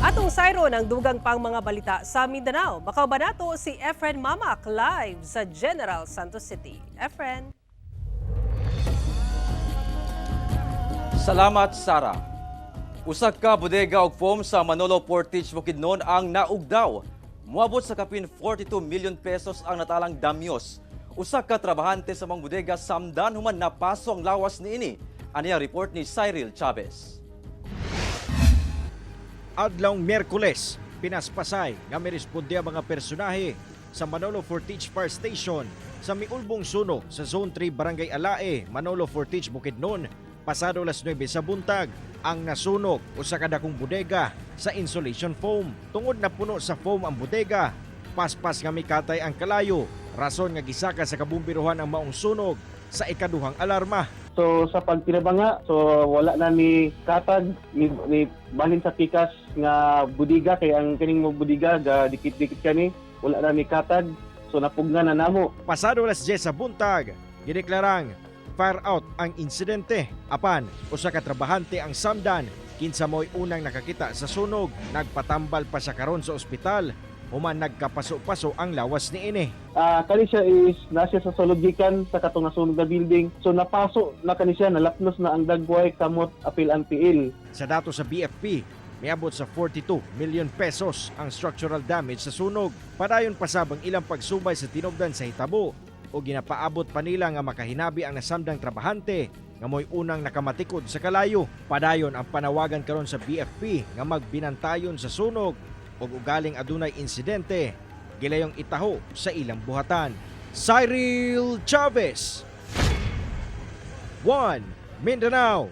Atong sayron ang dugang pang mga balita sa Mindanao. Makauban nato si Efren Mamac live sa General Santos City. Efren. Salamat, Sara. Usa ka bodega og foam sa Manolo Fortich, Bukidnon ang naugdaw. Moabot sa kapin 42 million pesos ang natalang damyos. Usa ka trabahante sa mga bodega samdan human napaso ang lawas niini. Ani ang report ni Cyril Chavez. Adlawng Miyerkules, pinaspasay nga miresponde ang mga personahe sa Manolo Fortich Fire Station sa miulbong sunog sa Zone 3, Barangay Alae, Manolo Fortich, Bukidnon, pasado alas 9 sa buntag. Ang nasunog, usa ka dakong bodega sa insulation foam. Tungod na puno sa foam ang bodega, paspas nga mikatay ang kalayo, rason nga gisaka sa kabumbiruhan ang maong sunog sa ikaduhang alarma. So sa pagtinabanga, so wala na ni katag ni balhin sa pikas nga budiga kay ang kining mo budiga ga dikit-dikit kani, wala na ni katag. So napugna na namo. Pasado alas 10 sa buntag, gideklarang fire out ang insidente. Apan, usa ka trabahante ang samdan kinsa mo'y unang nakakita sa sunog. Nagpatambal pa siya karon sa ospital human nagkapaso-paso ang lawas niini. Ah, kani siya is na siya sa sulod gikan sa katong nasunog na building. So napaso na kani siya, nalapnos na ang dagway, kamot, apil ang tiil. Sa datos sa BFP, miabot sa 42 million pesos ang structural damage sa sunog. Padayon pasab ang ilang pagsubay sa tinubdan sa hitabo o ginapaabot pa nila nga makahinabi ang nasamdang trabahante nga mo'y unang nakamatikod sa kalayo. Padayon ang panawagan karon sa BFP nga magbinantayon sa sunog ug ugaling adunay insidente gilayong itaho sa ilang buhatan. Cyril Chavez, 1 Mindanao.